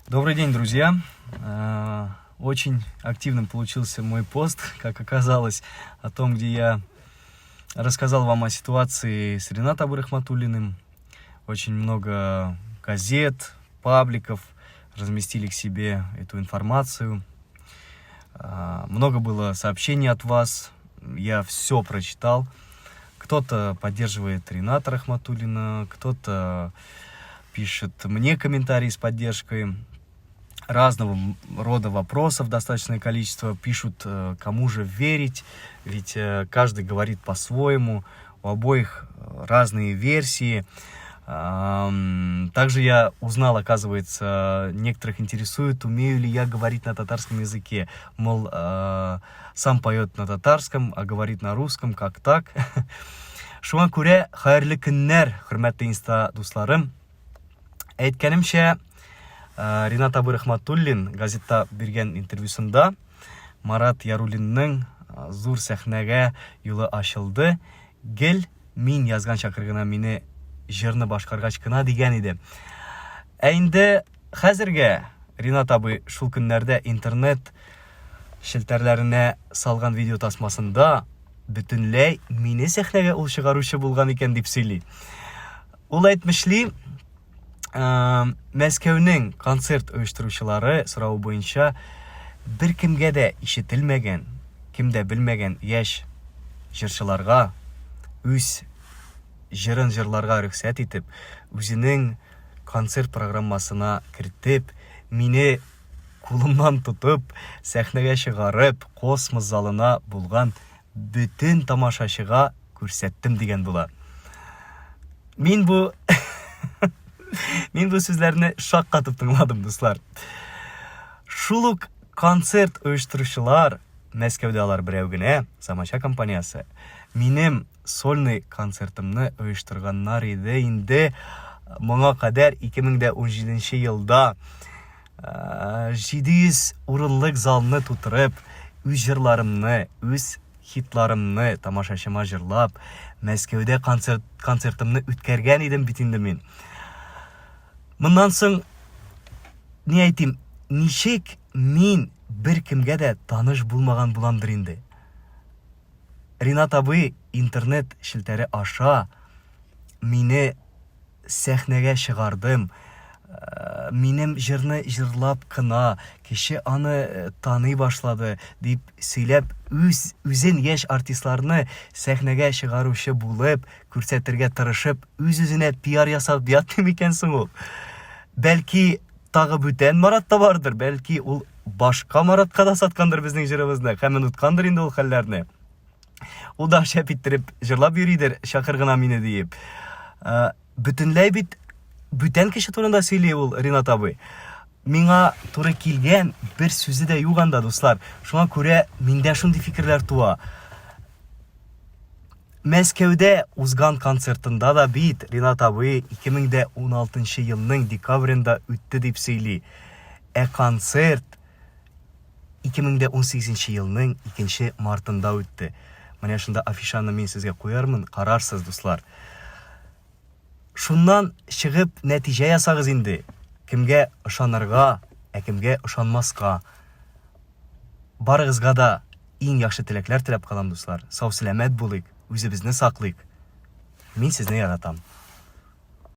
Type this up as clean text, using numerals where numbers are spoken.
Добрый день, друзья. Э, очень активным получился мой пост, как оказалось, о том, где я рассказал вам о ситуации с Ренатом Рахматуллиным. Очень много газет, пабликов разместили к себе эту информацию. Э, много было сообщений от вас. Я все прочитал. Кто-то поддерживает Рената Рахматуллина, кто-то пишет мне комментарии с поддержкой. Разного рода вопросов достаточное количество. Пишут, э, кому же верить, ведь э, каждый говорит по-своему, у обоих э, разные версии. Также я узнал, оказывается, некоторых интересует, умею ли я говорить на татарском языке. Мол, сам поет на татарском, а говорит на русском, как так? Шуңа күрә хәерле көннәр, хөрмәтле инста дусларым. Әйткәнемчә, э, Ринат абый Рахматуллин газетта биргән интервьюсында Марат Яруллинның э, зур сәхнәгә юлы ачылды. Гел мин язган чакыр гына мине җырны башкаргач кына дигән иде. Ә инде хәзергә Ринат абый шул көннәрдә интернет челтәрләренә салган видео тасмасында бөтенләй мине сәхнәгә ул чыгаручы булган икән дип сөйли. Ул әйтмешли, э, Мәскәүнең концерт оештыручылары соравы буенча беркемгә дә ишетелмәгән, кем дә белмәгән яшь җырчыларга үз җырын җырларга рөхсәт итеп, үзенең концерт программасына кертеп, мине кулымнан тотып, сәхнәгә чыгарып, космос залына булган бөтен тамашачыга күрсәттем дигән була. Мин бу Мин бу сүзләрне шаккатып тыңладым, дуслар. Шул ук концерт оештыручылар, Мәскәүдә алар берәү генә, Заманча компаниясе, минем сольный концертымны оештырганнар иде инде моңа кадәр 2017 елда 700 урынлык залны тутырып, үз җырларымны, үз хитларымны тамашачыма җырлап, Мәскәүдә концерт концертымны үткәргән идем бит инде мин. Моннан соң ни әйтим, ничек мин беркемгә дә таныш булмаган буламдыр инде. Ринат абый интернет челтәре аша мине сәхнәгә чыгардым. Э, минем җырны җырлап кына кеше аны э, таный башлады дип сөйләп үз үзен яшь артистларны сәхнәгә чыгаручы булып күрсәтергә тырышып үз-үзенә пиар ясап ятмый микән соң ул? Бәлки тагы бүтән Марат та бардыр, бәлки ул башка Маратка да саткандыр безнең җырыбызны һәм оныткандыр инде ул хәлләрне. Ул да шәп иттереп җырлап йөридер, чакыр гына мине диеп. Э, бөтенләй бит бүтән кеше турында сөйли ул Ринат абый. Миңа туры килгән бер сүзе дә юк анда, дуслар. Шуңа күрә миндә шундый фикерләр туа. Мәскәүдә узган концертында да бит Ринат абый 2016 елның декабрендә үтте дип сөйли. Ә концерт 2018 елның 2 мартында үтте. Менә шунда афишаны мин сезгә куярмын, карарсыз, дуслар. Шуннан чыгып нәтиҗә ясагыз инде. Кемгә ышанырга, ә кемгә ышанмаска. Барыгызга да иң яхшы теләкләр теләп калам, дуслар. Сау-сәламәт булыйк, үзебезне саклыйк. Мин сезне яратам.